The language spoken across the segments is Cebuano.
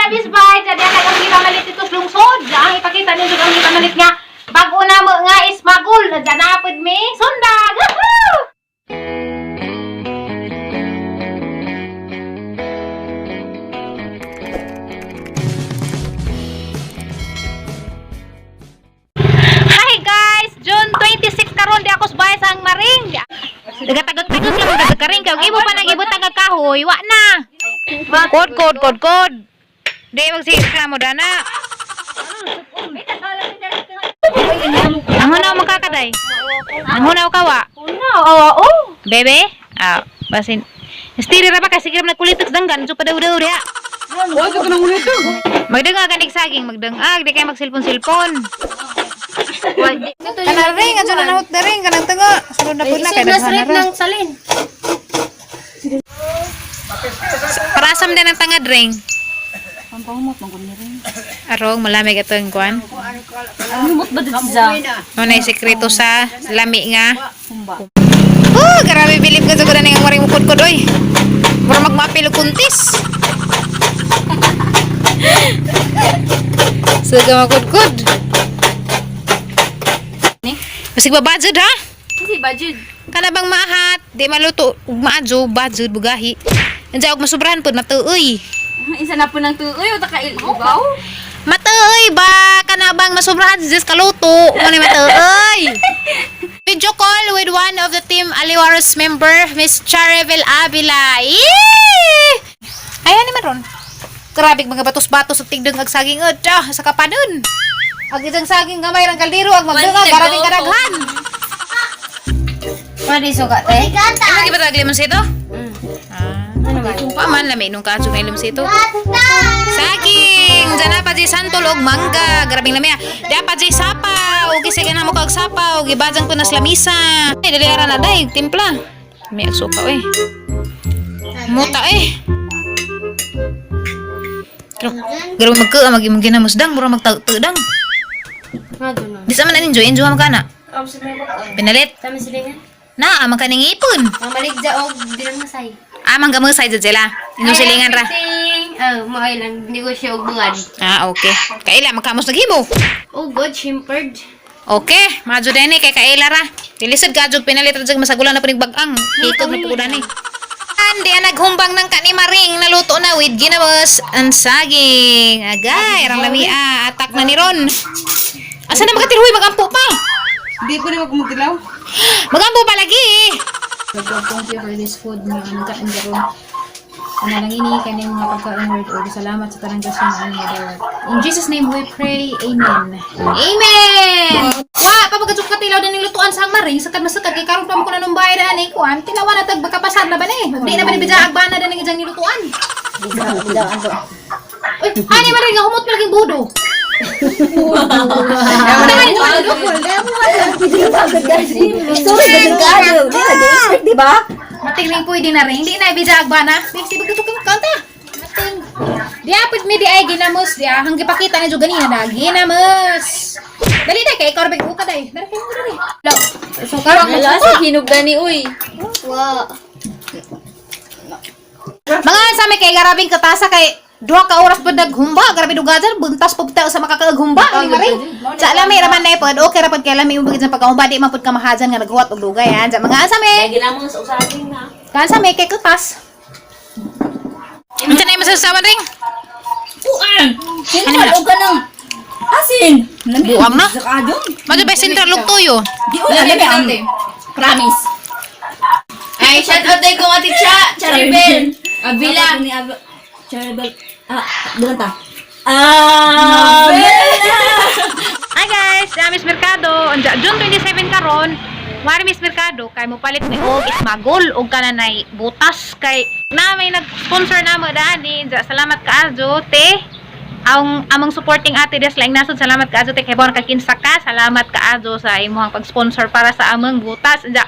Bisbay, jadi ang kagong gipamalit dito sa lungsod. Ang ipakita ninyo ang gipamalit nga bago na mo nga ismagul. Diyan na pud mi sundag. Woohoo! Hi guys! June 26 karon di ako sa bahay sa ang maring. Nagatagag-tagag lang ang karing kay imo pa nagibutang ang kahoy, wa na. Kod kod kod kod. Di magsireklamo dana. Ang hunaw makakaday. Ang hunaw kawa. Una, oo, oo. Bebe? Ah, basin. Stiri ra ba kasi sige nagkulitok danggan so padaw-daw diha. Wag ka nang ulit. Magdangag kanig saging, magdangag di kay magsilpon-silpon. Kana ring, adto na nahut na ring kanang tungo. Sulod na pud na kay daghan na ra. ng salin. Parasam din ang tangad ring. Arong malamig atong kuan. Humot ba dito sa? Mo na sekreto sa lami nga. Oh, grabe bilib ka sa kuan nga maring mukod-kod oy. Mura magmapil og kuntis. Suga makudkod. Basig ba budget ha? Kasi budget. Kana bang maahat, di maluto ug maadyo, budget bugahi. Andiya og masubrahan pud matuoy. Isa na po ng tuoy o taka ilugaw. Matuoy ba? Kana bang masubrahan si Jess kaluto? Mo ni matuoy. Video call with one of the team Aliwaros member, Miss Charivel Avila. Yee! Ay, ano man ron? Grabe mga batos-batos ug tigdeng ag saging ud ah, sa kapanon. Ag isang saging gamay rang kaldero ag magdungag grabe kadaghan. Pwede suka te. Ano ba tag limonsito? Ah. Pa man lami nung kaso na limonsito. Saging, dyan pa di santol og mangga, grabing lami ah. Dapat di sapaw, kisay ka na mo kag sapaw, gibajang ko na sa lamisa. Ay, dali ara na day, timpla. May suka eh. Muta eh. Grabe magka mag imong ginamusdang, mura magtagtagdang. Di sa man enjoy, enjoy man kana. Pinalit. Tama sila nga. Na, amang kaning ipon. Mamalig ja og bilang masay. Amang gamusay jud sila. Inyong silingan ra. Oh, maay lang negosyo og bungad. Ah, okay. Kaila magkamos naghimo. Oh God, shimpered. Okay, madyo din eh, kay kaila ra. Dilisod ka jud pinalit ra jud masagulan na punig bagang. Hikog na pud ani. Andi ang naghumbang ng kanimaring naluto na with ginamos and saging. Agay, rang lami ah, atak na ni Ron. Asa na makatirhoy magampo pa? Hindi ko na magmutilaw. Magampo pa lagi. Thank you for this food nga among kain karon. Panalangin ni kaning mga pagkaon Lord ug salamat sa tanang grasya nga among madawat. In Jesus name we pray. Amen. Amen. Wa pa magajuk ka tilaw din lutuan sa maring sakad masakad kay karon pa mo kuno nung bayad ani kuan tilawan na tag bakapasar na ba ni. Di na ba ni bidya agbana din ang ijang nilutuan. Uy, ani man rin nga humot malaging budo. Sorry, delikado. Di na expect, di ba? Mating ring pwede na rin. Hindi na ibija agbana. Di si bagay ka kanta. Mating. Di apod mi di ay ginamos di ah. Hanggi pakita na jud ganina na ginamos. Dali dai kay ikaw ra ka dai. Dali kay mo dali. So karon Wala sa hinog gani, uy. Mga sa mi kay garabing katasa kay duha ka oras pud naghumba, grabe dugajan buntas pud ta sa makakaaghumba ni Maring. Sa lami ra man na pod, okay ra pod kay lami ubog sa pagkahumba di man pud ka mahajan nga naghuwat og dugay han. Sa mga sa mi. Ginamon sa usaging na. Kan sa mi kay kutas. Unsa na imong sasawan ring? Buang! Ano man? Sino ka ng asin? Buang na. Sa kadong. Madto ba sentral og tuyo? Di ulan lami ang promise. Ay, shout out day kong Ate Cha, Charibel. Avila. Charibel. Ah, doon ta. Ah, Hi guys, na Miss Mercado. Unja June 27 karon. Mari Miss Mercado kay mo palit ni og ismagol og kananay butas kay na may nag-sponsor namo dani. Unja salamat kaayo te. Ang among supporting ate des laing nasod, salamat kaayo te kay bon ka kinsa ka. Salamat kaayo sa imong pag-sponsor para sa among butas. Unja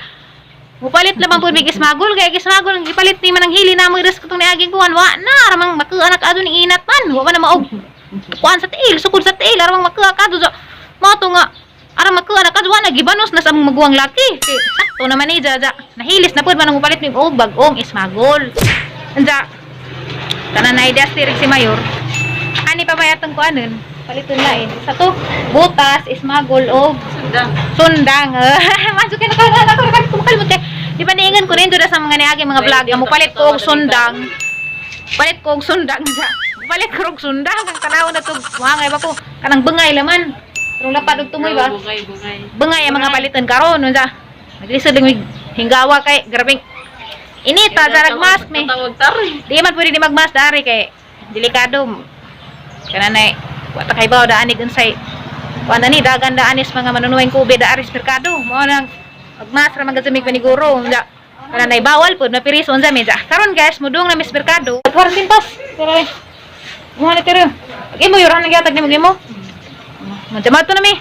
mupalit lamang pud mig ismagol kay ismagol ang gipalit ni man ang hili namo des katong niaging kuan wa na ramang makuha na kaadto ni inat man wa man na maog kuan sa tiil sukod sa tiil aramang makuha ka do mao to nga aram makuha na kadto na gibanos na sa among maguwang laki kay sakto naman ni jaja nahilis na pud man ang mupalit mig og bag-ong ismagol anja tanan na ideas si Mayor. pa may atong kuanon. Paliton lain. Sa to, butas, ismagol og Sundang. Sundang. Masuk ka na ka na ka kumakalimot kay. Di ba niingon ko rin doon sa mga niagi mga vlog nga mopalit ko og sundang. Palit ko og sundang sa. Palit ko og sundang ang tanaw na to wangay ba ko kanang bangay laman. Pero lapad og tumoy ba? Bungay, bungay. Bangay ang mga paliton karon unsa. Naglisod lang mig hinggawa kay grabeng inita sa nagmask me. Tawag tari. Di man pwede di magmask dari kay delikado. Kananay wa ta kay bawo daanig unsay kuan ni dagan daanis mga manunuwing COVID daaris merkado. Mao nang magmask ra man gud sa mig paniguro. Unsa kananay bawal pud mapiris unsa mi. Karon guys, mudung na mis merkado. Quarantine pass. Pero mo na tiro. Imo yura nang gihatag nimo imo. Madama to na mi.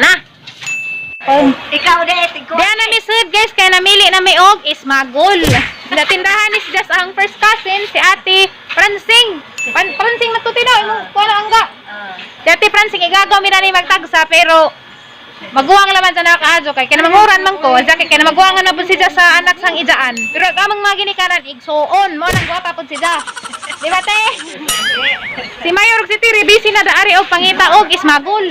Ana. Ikaw na eh, ikaw. Diyan na misud guys, kaya namili na may og ismagol. Natindahan ni si Jess ang first cousin, si Ate Francing. Francing matuti daw, imong kuha na angga. Si Ate Francing, igagaw mi na ni magtagsa, pero maguwang laman sa nakaadyo kay kinamanguran man ko, sa kay kinamaguwangan na pud si Jess sa anak sang ijaan. Pero ang among mga ginikanan igsuon, mo nang gwapa pud si Jess. Di ba te? Si Mayor ug si Tiri busy na daari og pangita og ismagol.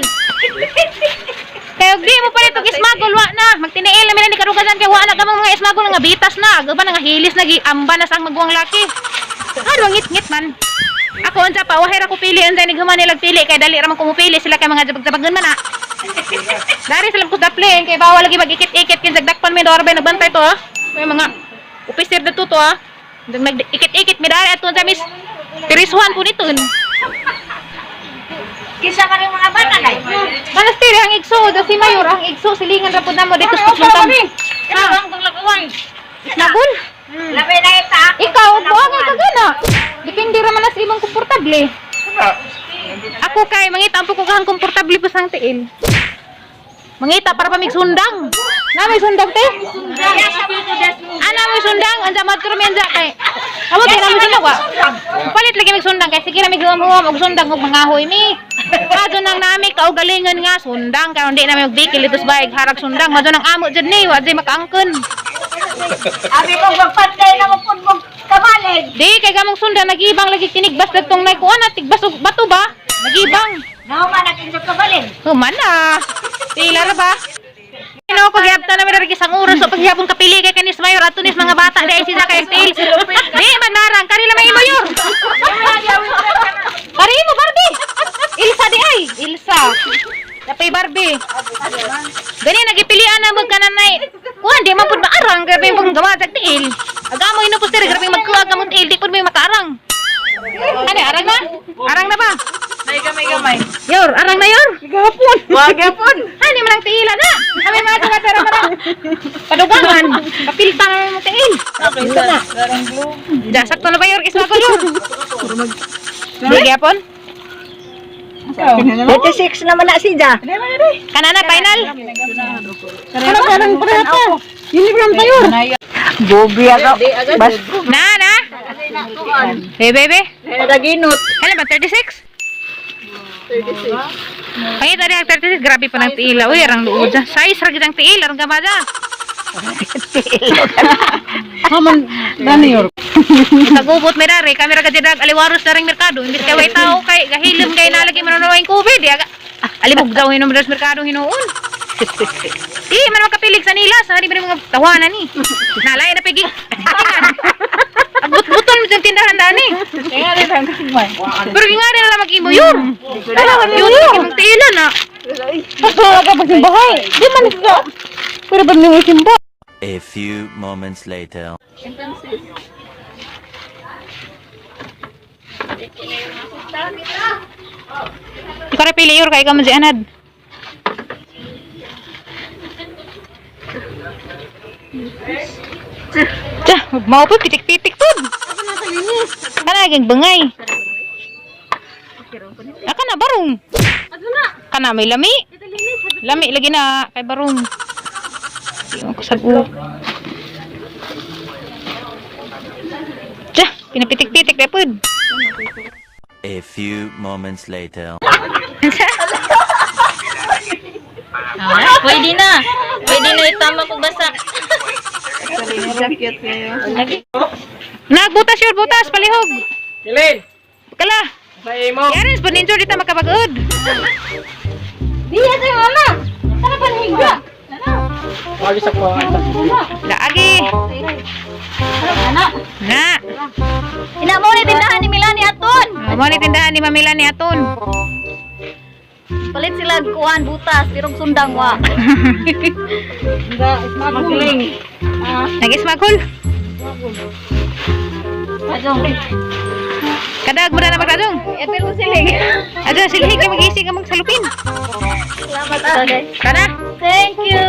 Kaya og di mo palit og ismagol wa na. Magtiniil na mi ni karugasan kay wa na kamong mga ismagol nga bitas na. Aga ba nga hilis na giamba na sang maguwang laki. Ano ngit-ngit man. Ako unsa pa wahay ra ko pili unsa ni human nilag pili kay dali ra man kumupili sila kay mga jabag-jabagon man ah. Dari sila ko daplin kay bawal lagi magikit-ikit kin sagdakpan mi doorbell nagbantay to ah. May mga opiser dito to ah. Nag-ikit-ikit mi dari ato sa mis Tiriswan po nito. Kisa ka rin mga bata na. Malas tiri ang igso, da si Mayor ang igso silingan ra pud namo dito sa Sultan. Nagul. Labi na ita. Ikaw buangay ka gana. Depende ra man na sa imong komportable. Ako kay mangita ang ko kahang komportable po sang tiil. Mangita para pa sundang. Na may sundang te? Ana may sundang, anja madto mi anja kay. Amo te na may sundang wa. Palit lagi mig sundang kay sige ra mig huwam og sundang og mangahoy mi. Kadto nang nami kaugalingon nga sundang karon di na mi magbikil dito sa bayag harag sundang. Madto nang amo jud ni wa jud makaangkon. Abi ko magpantay na magpudmog kamalig. Di kay gamong sundang nagibang lagi tinigbas datong nay kuan na tigbas og bato ba? Nagibang. Nahuman natin sa kamalig. Human na. Pila ra ba? Ano ko gihapta na mi isang oras so paghihapon kapili kay kanis mayor ato nis mga bata dai sila kay tail. Di man narang kari lang may mayor. Kari mo Barbie. Ilsa di ay, Ilsa. Napay Barbie. Gani nagipilian na mag kananay. Kuan di man pud maarang grabe pong gawa sa tiil. Agamo inupos diri grabe magkuha ka mo tiil di pud may makaarang. Ano arang na? Arang na ba? May gamay gamay. Yor, arang na yor. Gapon. Wa gapon. Hani man ang tiila na. Kami mga tuwa pero man. Padugangan. Kapilta na mo tiil. Okay, sa larang blue. Da, sakto na ba yor? Isma ko yor. Di gyapon? 36 naman na siya. Kanana final. Ano parang preta? Uniform tayo. Bobi ako. Bas. Na na. Hey baby. Naginot. Hello ba 36? 36. Ay, tadi ang 36 grabe pa ng tiila. Uy, arang luod. Size ra gid ang tiil, arang gamada. Haman dani yor. Nagubot may dari, kamera ka dyan aliwaros na ring merkado. Imbis kay way tao kay gahilom kay nalagi manunuwing COVID. Di aga. Alibog daw hinom sa merkado hinuon. Di man makapilig sa nila sa di mga tawanan ni. Nalay na pigi. Agbut-buton mo dyan tindahan dani. Kaya rin ang kasigmay. Pero nga rin lang mag-imo yun. Yun, imong tiilan na. Basta wala ka pa simbahay. Di man ka. Pero ba nimo simba? A few moments later. Ikaw ra pili yor kay ikaw man si Anad. Tsa, mao po pitik-pitik po. Kana naging bangay. Aka na barong. Kana may lami. Lami lagi na kay barong. Di mo ko sag-u. Tsa, pinapitik-pitik na pod. A few moments later. Pwede na. Pwede na itama ko basa. Nagbutas yun, butas, palihog. Kilin. Kala. Yarin po ninyo dito makabagod. Diya sa mama. Tara panhiga. Laagi. Na. Ina mo ni tindahan ni Milani aton. Mo ni tindahan ni Mamila ni Aton. Palit sila kuan butas pirong sundang wa. Magling. Nag-ismagol. Kadag mo na magkadong. Epil mo siling. Adyo silhi kay mag-isig ang magsalupin. Salamat ah. Tara. Thank you.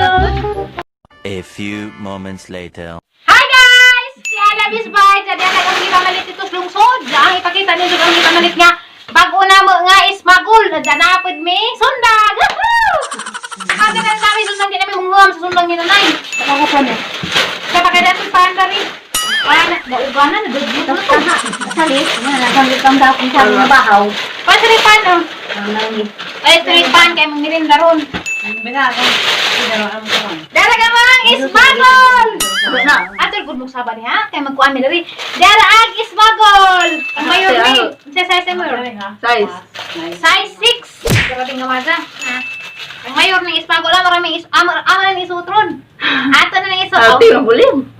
A few moments later. Hi guys! Si Ana Bisbay, jadi ang akong gipamalit dito sa lungsod. Ang ipakita ninyo ang gipamalit nga bago na mo nga ismagul na danapod mi sundag. Woohoo! Kada na namin sundang di namin hunguam sa sundang ni nanay. Ako pa na. Kaya pakita panda rin. Ana, nauganan na dugtong na to. Salis, na kang dakong sa mga bahaw. Pa sa pan oh. Ay, three pan kay mong mirinda ron. Dara ka mang ismagol! Ato gud mong saba niya kay magkuan mi diri. Dara ag ismagol. Ang mayor ni, sa size mo. Size. Size 6. Grabe nga maza. Ha? Ang mayor ng ismagol ah, maraming is ama ama ng isutron. Ato na ng iso. Ate, ang bulim.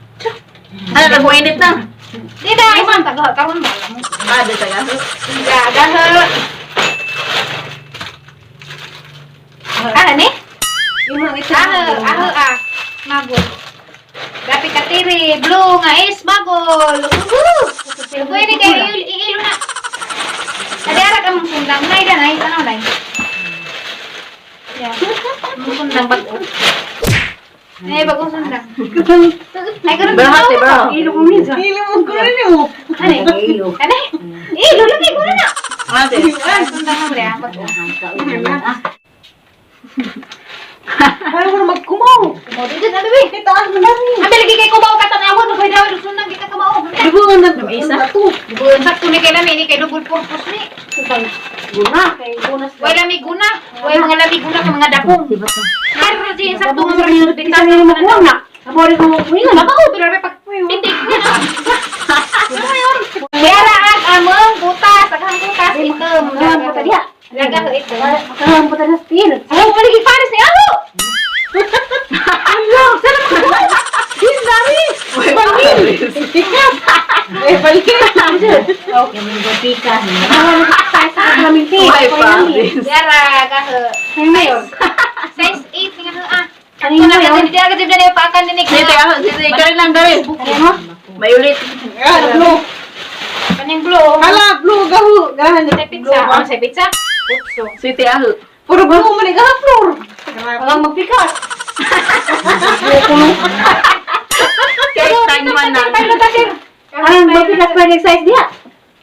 Ano, nag-init na. Di ba isang tago karon ba mo? Ah, di taga. Gaga. Ah, ni? Aho, aho, ah. Magol. Dapi katiri, blue nga is magol. Woohoo! Kuy ni kay iilo na. Adi ara ka mong sundang nay danay tanaw nay. Yeah. Mong sundang bag-o. Ay, bagong sundang. Ay, karon Berhati, bro. Ilo mo minsan. Ilo mo ko rin mo. Ano? Ano? Ilo lagi ko na. Ate. Ah, sundang mo bre, bag-o. Ayaw ko na magkumaw. Kumaw dito na bebe. Itaas mo na rin. Ambil lagi kay kumaw ka tanawon, maghoy daw sundang kita kumaw. Dugungan na isa. Sakto ni kay lami ni kay double purpose ni. Guna. Kay gunas. Way lami guna. Way mga lami guna ka mga dapong. Pero di sakto nga mga Isa na makuha na. Abori ko mo kuha. Baba ko pero pag pitik niya. Yara ang among butas, aghang butas itom. Makahampo ta diha. Laga ko ito. Makahampo ta sa steel. Aho, maligi pares ni aho. Ano? Sana makakuha. Din dami. Balin. Eh, balin. Ay, paris. Yara kaho. Ay, mayor. Size 8 nga ho ah. Ano Ano yun? na kasi di agad di pa akan dinig. Sige, teka. Sige, ikaw lang gawin. May ulit. Ah, blue. Kaning blue. Hala, blue gahu. Gahan. Sa pizza. Ano sa pizza? Putso. Siti, aho. Puro blue man eh. Gaha, floor. Walang magpikas. Kaya time man na. Ang magpikas pa rin size diha.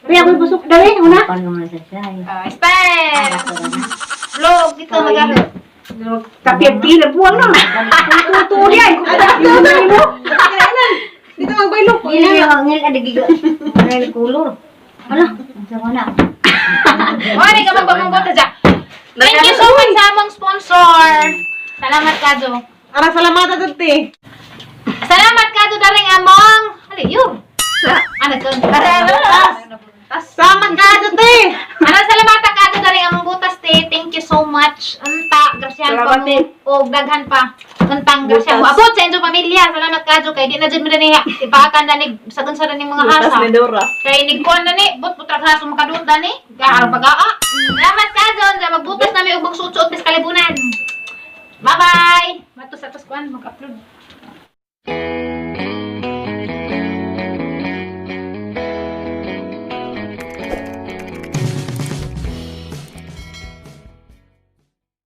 Kaya ako busok dali, una. Ah, style. Vlog dito magaho. Kapit-pila buwang na. Tututo yan. Dito magbaylo. Wala ka magpamungkot na dyan. Thank you so much sa among sponsor. Salamat kado. Ara salamat ato te. Salamat kado daring among. Hali yun. Ano to? Salamat ka ato te. Ano salamat kado daring among butas te. Thank you so much. Unta, grasyan pa Salamat, mo. te. O daghan pa. Untang grasyan mo. Butas. Abot sa inyong pamilya. Salamat kado kay di na jud mo na niya. Ipakan na ni sagun sa ning mga Butas asa. ni Dora. Kay nigkuan na ni, but putrag haso makaduot na ni. Gaharap pag-aa. Salamat ka John, sa magbutas nami og magsuot-suot mis kalibunan. Bye-bye. Matos atos kuan mag-upload.